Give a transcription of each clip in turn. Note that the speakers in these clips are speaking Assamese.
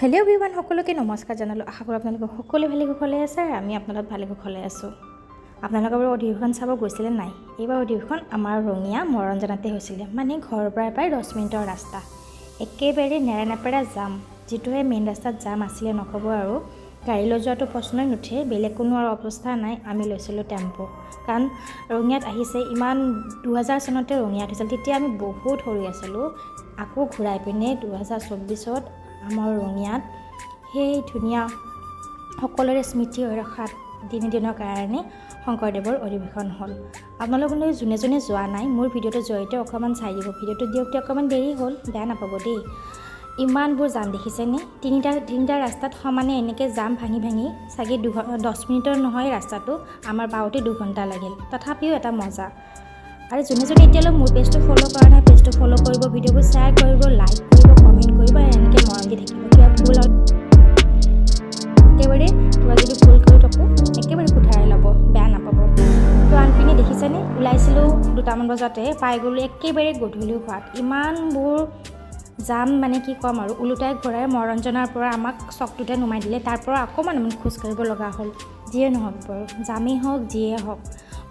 হেল্ল' এভৰিৱান, সকলোকে নমস্কাৰ জনালোঁ। আশা কৰোঁ আপোনালোকে সকলোৱে ভালে কুশলে আছে আৰু আমি আপোনালোক ভালে কুশলে আছোঁ। আপোনালোকৰ বাৰু অধিৱেশন চাব গৈছিলে নাই? এইবাৰ অধিৱেশন আমাৰ ৰঙিয়া মৰঞ্জনাতে হৈছিলে, মানে ঘৰৰ পৰা প্ৰায় 10 মিনিটৰ ৰাস্তা। একেবাৰে নেৰানেপেৰা জাম, যিটোহে মেইন ৰাস্তাত জাম আছিলে, নক'ব আৰু। গাড়ী লৈ যোৱাটো প্ৰশ্নই নুঠে, বেলেগ কোনো আৰু অৱস্থা নাই। আমি লৈছিলোঁ টেম্প', কাৰণ ৰঙিয়াত আহিছে ইমান 2000 চনতে ৰঙিয়াত হৈছিল, তেতিয়া আমি বহুত সৰু আছিলোঁ। আকৌ ঘূৰাই পিনে 2024ত আমাৰ ৰঙিয়াত সেই ধুনীয়া সকলোৰে স্মৃতি হৈ ৰখা তিনিদিনৰ কাৰণে শংকৰদেৱৰ অধিৱেশন হ'ল। আপোনালোক যোনে যোনে যোৱা নাই, মোৰ ভিডিঅ'টোৰ জৰিয়তে অকণমান চাই দিব। ভিডিঅ'টো দিওঁতে অকণমান দেৰি হ'ল, বেয়া নাপাব দেই। ইমানবোৰ জাম দেখিছেনে? তিনিটা তিনিটা ৰাস্তাত সমানে এনেকৈ জাম ভাঙি ভাঙি চাগে 10 মিনিটৰ নহয় ৰাস্তাটো, আমাৰ পাওঁতে 2 ঘণ্টা লাগিল। তথাপিও এটা মজা। আৰু যোনে যোনে এতিয়ালৈ মোৰ পেজটো ফ'ল' কৰা নাই, পেজটো ফ'ল' কৰিব, ভিডিঅ'বোৰ শ্বেয়াৰ কৰিব, লাইক কৰিব, কমেণ্ট কৰিব আৰু এনেকৈ মৰম দি থাকিব। কিবা ভুল একেবাৰে কিবা যদি ভুল কৰি থাকোঁ, একেবাৰে শুধৰাই ল'ব, বেয়া নাপাব। তো আনপিনে দেখিছেনে, ওলাইছিলোঁ 2টামান বজাতে, পাই গ'লোঁ একেবাৰে গধূলি হোৱাত। ইমানবোৰ জাম, মানে কি ক'ম আৰু। ওলোটাই ঘূৰাই মৰঞ্জনাৰ পৰা আমাক চকটোতে নমাই দিলে। তাৰ পৰা অকণমান আমি খোজকাঢ়িব লগা হ'ল। যিয়ে নহওক বাৰু, জামেই হওক যিয়ে হওক,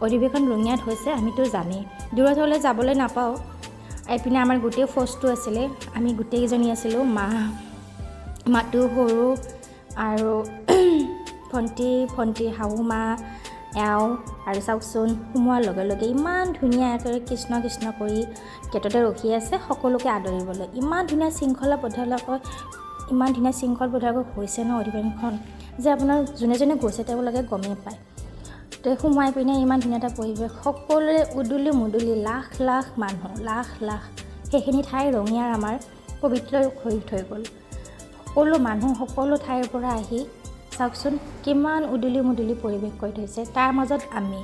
অধিৱেশন ৰঙিয়াত হৈছে, আমিতো জামেই, দূৰত হ'লে যাবলৈ নাপাওঁ। এইপিনে আমাৰ গোটেই ফৌজটো আছিলে, আমি গোটেইকেইজনী আছিলোঁ, মা, মাতো সৰু আৰু ভণ্টি, ভণ্টিৰ শাহু মা, এওঁ। আৰু চাওকচোন, সোমোৱাৰ লগে লগে ইমান ধুনীয়া একেবাৰে কৃষ্ণ কৃষ্ণ কৰি গেটতে ৰখি আছে সকলোকে আদৰিবলৈ। ইমান ধুনীয়া শৃংখলাবদ্ধকৈ, ইমান ধুনীয়া শৃংখলবদ্ধকৈ হৈছে ন অধিৱেশনখন যে আপোনাৰ যোনে যোনে গৈছে তেওঁলোকে গমেই পায়। তো সোমাই পিনে ইমান ধুনীয়া এটা পৰিৱেশ, সকলোৰে উদুলি মুদুলি, লাখ লাখ মানুহ, লাখ লাখ। সেইখিনি ঠাই ৰঙিয়াৰ আমাৰ পবিত্ৰ কৰি থৈ গ'ল। সকলো মানুহ সকলো ঠাইৰ পৰা আহি চাওকচোন, কিমান উদুলি মুদুলি পৰিৱেশ কৰি থৈছে। তাৰ মাজত আমি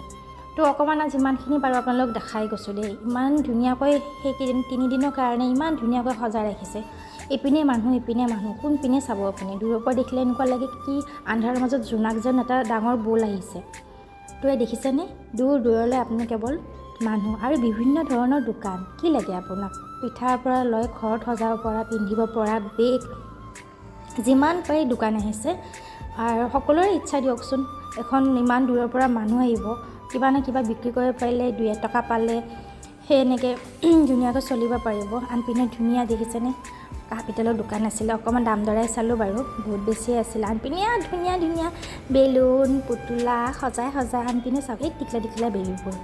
তো অকণমান যিমানখিনি পাৰোঁ আপোনালোক দেখাই গৈছোঁ দেই। ইমান ধুনীয়াকৈ সেইকেইদিন তিনিদিনৰ কাৰণে ইমান ধুনীয়াকৈ সজাই ৰাখিছে। ইপিনে মানুহ, ইপিনে মানুহ, কোনপিনে চাব আপুনি? দূৰৰ পৰা দেখিলে এনেকুৱা লাগে কি আন্ধাৰৰ মাজত জোনাক যেন এটা ডাঙৰ বোল আহিছে। তো এই দেখিছেনে, দূৰ দূৰলৈ আপুনি কেৱল মানুহ আৰু বিভিন্ন ধৰণৰ দোকান। কি লাগে আপোনাক? পিঠাৰ পৰা লৈ ঘৰত সজাব পৰা, পিন্ধিব পৰা বেগ, যিমান পাৰি দোকান আহিছে। আৰু সকলোৰে ইচ্ছা দিয়কচোন, এখন ইমান দূৰৰ পৰা মানুহ আহিব, কিবা নে কিবা বিক্ৰী কৰিব পাৰিলে, দুই এটকা পালে সেই এনেকৈ ধুনীয়াকৈ চলিব পাৰিব। আনপিনে ধুনীয়া দেখিছেনে, কাঁহ পিতলৰ দোকান আছিলে, অকণমান দাম দৰাই চালোঁ বাৰু, বহুত বেছিয়ে আছিলে। আনপিনে ধুনীয়া ধুনীয়া বেলুন, পুতলা সজাই সজাই। আনপিনে চাওক, এই টিকলা টিকলা বেলুনবোৰ।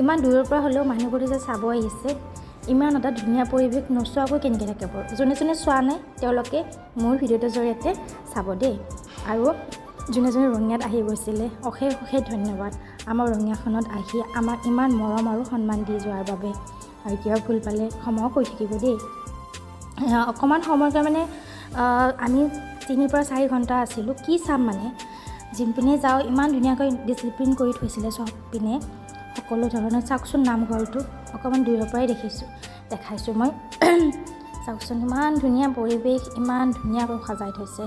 ইমান দূৰৰ পৰা হ'লেও মানুহবোৰে যে চাব আহিছে, ইমান এটা ধুনীয়া পৰিৱেশ নোচোৱাকৈ কেনেকৈ থাকিব? যোনে যোনে চোৱা নাই, তেওঁলোকে মোৰ ভিডিঅ'টোৰ জৰিয়তে চাব দেই। আৰু যোনে যোনে ৰঙিয়াত আহি গৈছিলে, অশেষ অশেষ ধন্যবাদ আমাৰ ৰঙিয়াখনত আহি আমাক ইমান মৰম আৰু সন্মান দি যোৱাৰ বাবে। আৰু কিবা ভুল পালে ক্ষমাও কৰি থাকিব দেই। অকণমান সময়ৰ কাৰণে মানে আমি 3ৰ পৰা 4 ঘণ্টা আছিলোঁ। কি চাম মানে, যোনপিনে যাওঁ ইমান ধুনীয়াকৈ ডিচিপ্লিন কৰি থৈছিলে চব পিনে সকলো ধৰণৰ। চাওকচোন, নামঘৰটো অকণমান দূৰৰ পৰাই দেখিছোঁ, দেখাইছোঁ মই। চাওকচোন, ইমান ধুনীয়া পৰিৱেশ, ইমান ধুনীয়াকৈ সজাই থৈছে।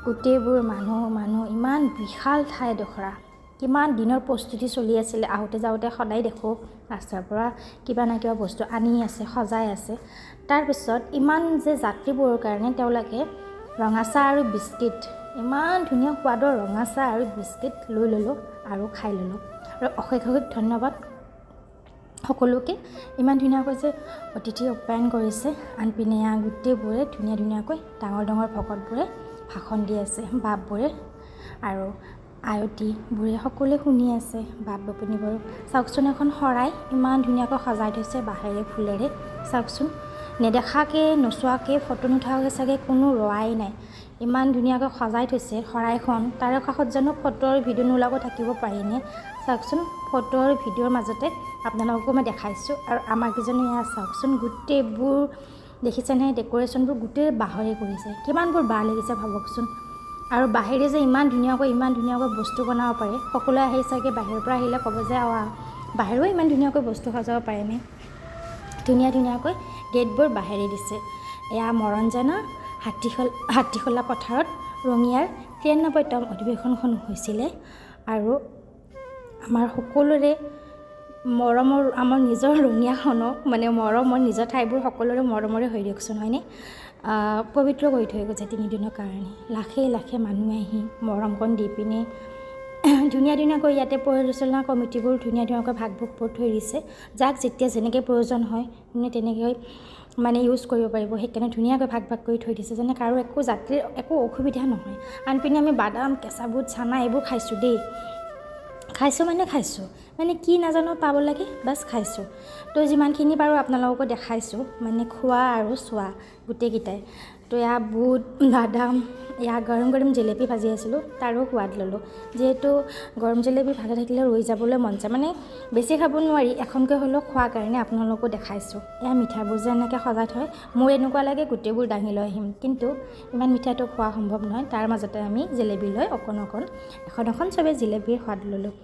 গোটেইবোৰ মানুহ মানুহ, ইমান বিশাল ঠাইডোখৰা। কিমান দিনৰ প্ৰস্তুতি চলি আছিলে। আহোঁতে যাওঁতে সদায় দেখোঁ ৰাস্তাৰ পৰা কিবা না কিবা বস্তু আনি আছে, সজাই আছে। তাৰপিছত ইমান যে যাত্ৰীবোৰৰ কাৰণে তেওঁলোকে ৰঙা চাহ আৰু বিস্কিট, ইমান ধুনীয়া সোৱাদৰ ৰঙা চাহ আৰু বিস্কিট লৈ ল'লোঁ আৰু খাই ল'লোঁ। আৰু অশেষ অশেষ ধন্যবাদ সকলোকে, ইমান ধুনীয়াকৈ যে অতিথি আপ্যায়ন কৰিছে। আনপিনে এয়া গোটেইবোৰে ধুনীয়া ধুনীয়াকৈ ডাঙৰ ডাঙৰ ভকতবোৰে ভাষণ দি আছে, বাপবোৰে আৰু আয়তীবোৰে সকলোৱে শুনি আছে, বাপ বাপনীবোৰ। চাওকচোন, এখন শৰাই ইমান ধুনীয়াকৈ সজাই থৈছে বাঁহেৰে, ফুলেৰে। চাওকচোন, নেদেখাকৈ, নোচোৱাকৈ, ফটো নুঠাকৈ চাগে কোনো ৰোৱাই নাই। ইমান ধুনীয়াকৈ সজাই থৈছে শৰাইখন, তাৰে কাষত জানো ফটো আৰু ভিডিঅ' নোলোৱাকৈ থাকিব পাৰিনে? চাওকচোন, ফটো আৰু ভিডিঅ'ৰ মাজতে আপোনালোককো মই দেখাইছোঁ। আৰু আমাৰকেইজনী এয়া চাওকচোন, গোটেইবোৰ দেখিছেনে? ডেক'ৰেশ্যনবোৰ গোটেই বাঁহেৰে কৰিছে। কিমানবোৰ বাঁহ লাগিছে ভাবকচোন। আৰু বাঁহেৰে যে ইমান ধুনীয়াকৈ, ইমান ধুনীয়াকৈ বস্তু বনাব পাৰে, সকলোৱে আহি চাগে বাহিৰৰ পৰা আহিলে ক'ব যে অঁ, বাঁহেৰেও ইমান ধুনীয়াকৈ বস্তু সজাব পাৰেনে? ধুনীয়া ধুনীয়াকৈ গেটবোৰ বাঁহেৰে দিছে। এয়া মৰঞ্জনা হাতীখোলা পথাৰত ৰঙিয়াৰ 93তম অধিৱেশনখন হৈছিলে। আৰু আমাৰ সকলোৰে মৰমৰ আমাৰ নিজৰ ৰঙিয়াখনক মানে মৰমৰ, নিজৰ ঠাইবোৰ সকলোৰে মৰমৰে হৈ দিয়কচোন, হয়নে? পবিত্ৰ কৰি থৈ গৈছে তিনিদিনৰ কাৰণে। লাখে লাখে মানুহ আহি মৰমকণ দি পিনে ধুনীয়া ধুনীয়াকৈ ইয়াতে পৰিচালনা কমিটিবোৰ ধুনীয়া ধুনীয়াকৈ ভাগ ভাগবোৰ থৈ দিছে। যাক যেতিয়া যেনেকৈ প্ৰয়োজন হয় মানে তেনেকৈ মানে ইউজ কৰিব পাৰিব, সেইকাৰণে ধুনীয়াকৈ ভাগ ভাগ কৰি থৈ দিছে, যেনে কাৰো একো যাত্ৰীৰ একো অসুবিধা নহয়। আনপিনে আমি বাদাম, কেঁচা বুট, চানা এইবোৰ খাইছোঁ দেই। খাইছোঁ মানে খাইছোঁ, মানে কি নাজানো পাব লাগে, বাছ খাইছোঁ। তো যিমানখিনি পাৰোঁ আপোনালোককো দেখাইছোঁ, মানে খোৱা আৰু চোৱা গোটেইকেইটাই। তো এয়া বুট, বাদাম, এয়া গৰম গৰম জেলেপি ভাজি আছিলোঁ, তাৰো সোৱাদ ল'লোঁ। যিহেতু গৰম জেলেপি ভাজি থাকিলে ৰৈ যাবলৈ মন যায়, মানে বেছি খাব নোৱাৰি, এখনকৈ হ'লেও খোৱাৰ কাৰণে আপোনালোকো দেখাইছোঁ। এয়া মিঠাইবোৰ যে এনেকৈ সজাই থয়, মোৰ এনেকুৱা লাগে গোটেইবোৰ দাঙি লৈ আহিম, কিন্তু ইমান মিঠাইটো খোৱা সম্ভৱ নহয়। তাৰ মাজতে আমি জেলেপি লৈ অকণ অকণ এখন এখন চবেই জেলেপিৰ সোৱাদ ল'লোঁ।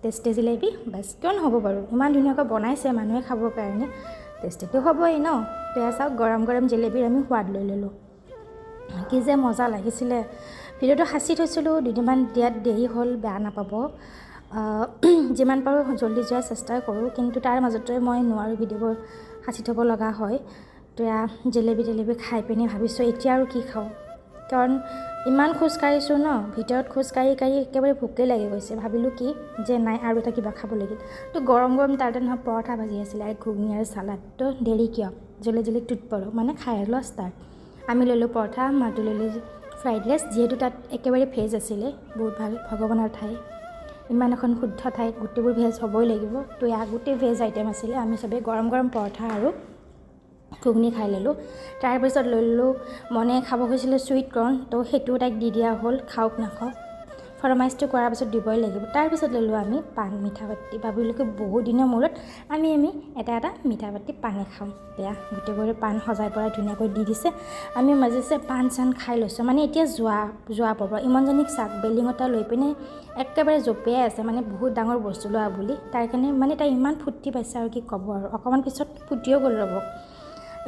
টেষ্টি জেলেপি, বাছ কিয় নহ'ব বাৰু, ইমান ধুনীয়াকৈ বনাইছে মানুহে খাবৰ কাৰণে, টেষ্টিটো হ'বই ন। তো এয়া চাওক, গৰম গৰম জেলেপিৰ আমি সোৱাদ লৈ ল'লোঁ। কি যে মজা লাগিছিলে। ভিডিঅ'টো সাঁচি থৈছিলোঁ, দুদিনমান দিয়াত দেৰি হ'ল, বেয়া নাপাব। যিমান পাৰোঁ জল্দি যোৱাৰ চেষ্টা কৰোঁ, কিন্তু তাৰ মাজতে মই নোৱাৰোঁ, ভিডিঅ'বোৰ সাঁচি থ'ব লগা হয়। তো এয়া জেলেপি টেলেপি খাই পিনে ভাবিছোঁ এতিয়া আৰু কি খাওঁ, কাৰণ ইমান খোজকাঢ়িছোঁ ন, ভিতৰত খোজকাঢ়ি কাঢ়ি একেবাৰে ভোকেই লাগি গৈছে। ভাবিলোঁ কি যে নাই আৰু এটা কিবা খাব লাগিল। তো গৰম গৰম তাতে নহয় পৰঠা ভাজি আছিলে আৰু ঘুগনি আৰু চালাড। তো দেৰি কিয়, জল্দি জল্দি টুট পৰোঁ, মানে খাই লোৱা ষ্টাৰ্ট। আমি ল'লোঁ পৰঠা, মাটো ল'লোঁ ফ্ৰাইড ৰাইচ, যিহেতু তাত একেবাৰে ভেজ আছিলে। বহুত ভাল ভগৱানৰ ঠাই, ইমান এখন শুদ্ধ ঠাইত গোটেইবোৰ ভেজ হ'বই লাগিব। তো এয়া গোটেই ভেজ আইটেম আছিলে। আমি চবেই গৰম গৰম পৰঠা আৰু ঘুগনি খাই ল'লোঁ। তাৰপিছত লৈ ল'লোঁ, মনে খাব খুজিছিলে চুইট কৰ্ণ, তো সেইটোও তাইক দি দিয়া হ'ল, খাওক নাখাওক, ফৰমাইজটো কৰাৰ পিছত দিবই লাগিব। তাৰপিছত ল'লোঁ আমি পাণ মিঠা পাতি, ভাবিলোঁ কি বহুত দিনৰ মূৰত আমি আমি এটা এটা মিঠা পাতি পাণে খাওঁ। এয়া গোটেইবোৰে পাণ সজাই পৰাই ধুনীয়াকৈ দি দিছে। আমি মাজে পাণ চান খাই লৈছোঁ। মানে এতিয়া যোৱা যোৱা পৰ্ব, ইমানজনীক চাওক, বেলুন এটা লৈ পিনে একেবাৰে জঁপিয়াই আছে, মানে বহুত ডাঙৰ বস্তু লোৱা বুলি। তাৰ কাৰণে মানে তাই ইমান ফূৰ্তি পাইছে আৰু কি ক'ব আৰু, অকণমান পিছত ফুটিও গ'ল ৰ'ব।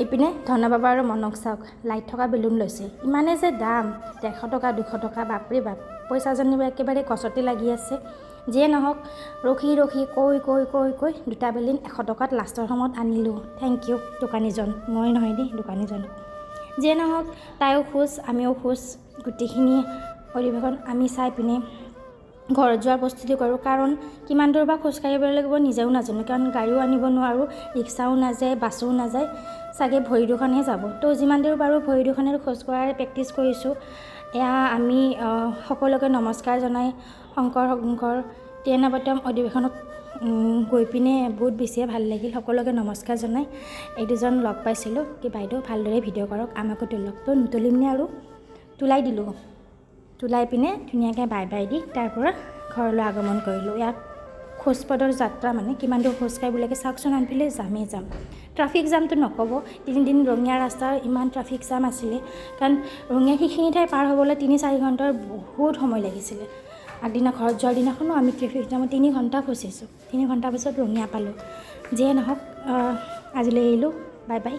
ইপিনে ধনবাবা আৰু মনক চাওক, লাইট থকা বেলুন লৈছে। ইমানেই যে দাম, 150 টকা, 200 টকা, বাপৰে বাপ, পইচা যেনিবা একেবাৰে গছতে লাগি আছে। যিয়ে নহওক, ৰখি ৰখি কৈ কৈ কৈ কৈ দুটা বেলুন 100 টকাত লাষ্টৰ সময়ত আনিলোঁ। Thank U দোকানীজন, মই নহয় দেই, দোকানীজন। যিয়ে নহওক, তাইও খুচ, আমিও খুচ। গোটেইখিনি অধিৱেশন আমি চাই পিনে ঘৰত যোৱাৰ প্ৰস্তুতি কৰোঁ, কাৰণ কিমান দূৰ বা খোজকাঢ়িব লাগিব নিজেও নাজানো, কাৰণ গাড়ীও আনিব নোৱাৰোঁ, ৰিক্সাও নাযায়, বাছো নাযায়, চাগে ভৰি দুখনহে যাব। তো যিমান দূৰ পাৰোঁ ভৰি দুখনেৰে খোজ কঢ়াৰ প্ৰেক্টিছ কৰিছোঁ। এয়া আমি সকলোকে নমস্কাৰ জনাই শংকৰ সংঘৰ 93তম অধিৱেশনত গৈ পিনে বহুত বেছিয়ে ভাল লাগিল। সকলোকে নমস্কাৰ জনাই এই দুজন লগ পাইছিলোঁ কি বাইদেউ ভালদৰে ভিডিঅ' কৰক, আমাকো তোলক। তো নুতুলিমনে আৰু, তোলাই দিলোঁ। তোলাই পিনে ধুনীয়াকৈ বাই বাই the তাৰ পৰা ঘৰলৈ আগমন কৰিলোঁ। ইয়াক খোজপদৰ যাত্ৰা মানে কিমান দূৰ খোজকাঢ়িব লাগে চাওকচোন, আনফালে জামেই জাম, ট্ৰাফিক জামটো নক'ব। তিনিদিন ৰঙিয়া ৰাস্তাৰ ইমান ট্ৰাফিক জাম আছিলে, কাৰণ ৰঙিয়া সেইখিনি ঠাই পাৰ হ'বলৈ 3-4 ঘণ্টাৰ বহুত সময় লাগিছিলে। আগদিনা ঘৰত যোৱাৰ দিনাখনো আমি ট্ৰেফিক জামত 3 ঘণ্টা ফচিছোঁ, 3 ঘণ্টাৰ পিছত ৰঙিয়া পালোঁ। যিয়ে নহওক, আজিলৈ এৰিলোঁ, বাই বাই।